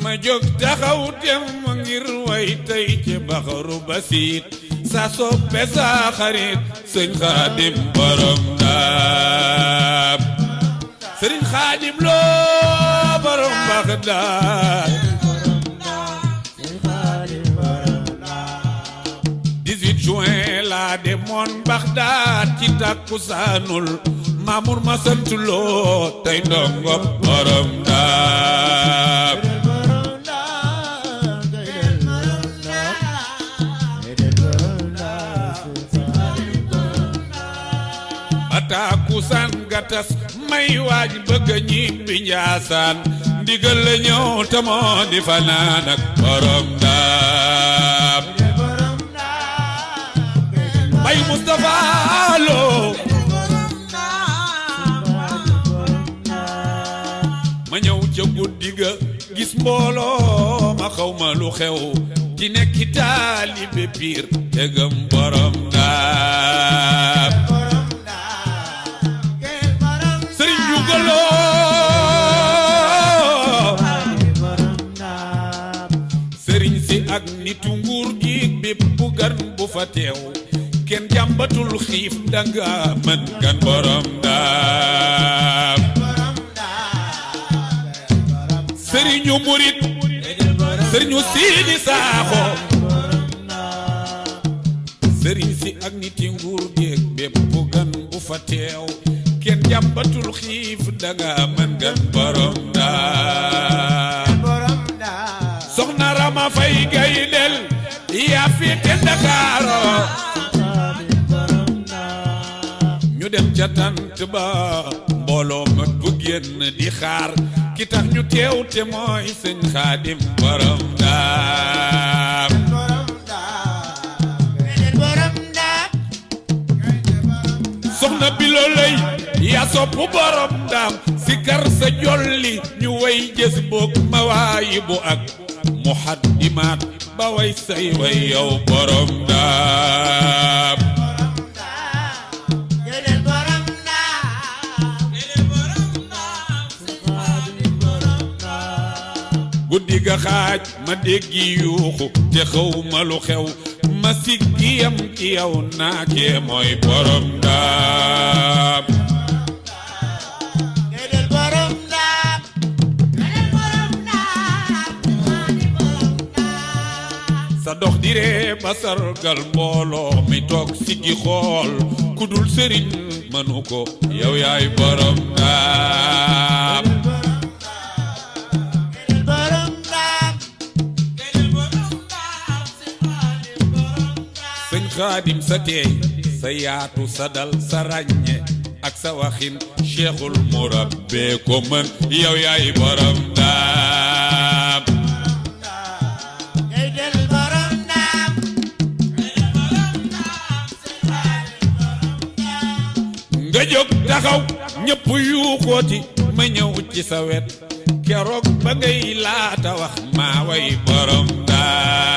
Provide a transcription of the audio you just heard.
ma jóg taxaw dem ngir way tey ci baxaru basiit sa soppe sa xarit sëñ Xaadim borom Ndaam sëriñ Xaadim loo borom Baxdaad 18 juin laa demoon Baxdaad ci takkusaanul Mamour ma sant loo tey ndongo borom Ndaam takkusaan gatas may waaj bëgg ñibbi Njaasaan ndigal la ñëw te moo di fanaan ak borom Ndaam bay Mustafa Lo ma ñëw ca guddi ga gis mbooloo ma xaw ma lu xew ci nekki taalibe piir te gëm borom Ndaam sëriñ si ak nitu nguur gi bépp bu gan bu fa teew kenn jàmbatul xiif danga mën gan borom Ndaam sëriñu murit sëriñu Siidi Saaxo sëriñ si ak niti nguur gi bépp bu gan bu fa teew kenn jàmbatul xiif danga mën gan borom Ndaam soxna Rama Fay Gaydel yaa fi te Ndakaaro ñu dem ca tant ba mbooloo ma bu génn di xaar ki tax ñu teew te mooy sëñ Xaadim borom Ndaam soxna Bilo lay yaa sopp borom Ndaam sikar sa jolli ñu way jës boog mawaayibu ak muhaddimaat ba way say way yow borom Ndaam guddi ga xaaj ma déggi yuuxu te xaw ma lu xew ma siggi yam ci yow naakee mooy borom Ndaam sa dox diree ba sargal mbooloo mi toog siggi xool ku dul sëriñ mënu ko yow yaay borom Ndaam sëñ Xaadim sa teey sa yaatu sa dal sa ràññe ak sa waxin cheikhul murabbe ko mën yow yaay borom Ndaam nga jóg taxaw ñëpp yuuxooti ma ñëw ci sa wet keroog ba ngay laata wax maa way borom Ndaam